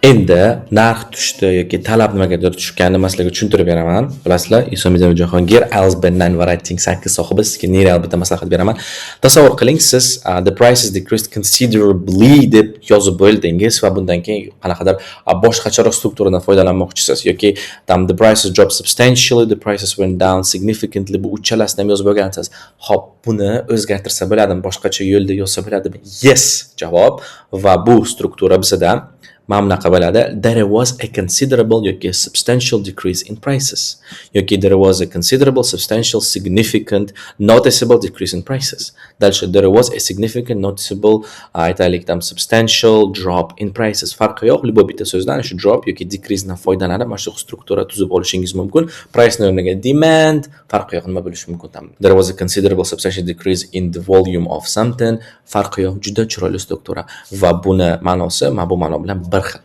Endi narx tushdi yoki talab nimagadir tushganini man sizlarga tushuntirib beraman. Bilasizlar, Isomiddinov Jahongir, IELTS B9 va Writing 8 sohibi, sizga нереал bitta maslahat beraman. Tasavvur qiling, siz "the prices decreased considerably" deb yozib bo'ldingiz va bundan keyin qanaqadir boshqacharoq strukturadan foydalanmoqchisiz yoki там "the prices dropped substantially", "the prices went down significantly", bu uchalasini ham yozib bo'lgansiz. Xo'p, buni o'zgartirsa bo'ladimi? Boshqacha yo'lda yozsa bo'ladimi? Yes, javob. Va bu struktura bizada mana bunaqa bo'ladi: "There was a considerable yoki substantial decrease in prices" yoki "there was a considerable, substantial, significant, noticeable decrease in prices". Дальше "there was a significant, noticeable", aytaylik, там "substantial drop in prices". Farqi yo'q, любой bitta so'zdan, shu drop yoki decrease dan foydalanib, mana shu struktura tuzib olishingiz mumkin. Price ni o'rniga demand, farqi yo'q, nima bo'lishi mumkin там. "There was a considerable, substantial decrease in the volume of something", farqi yo'q, juda chiroyli struktura va buni ma'nosi mana bu ma'no bilan bir xil.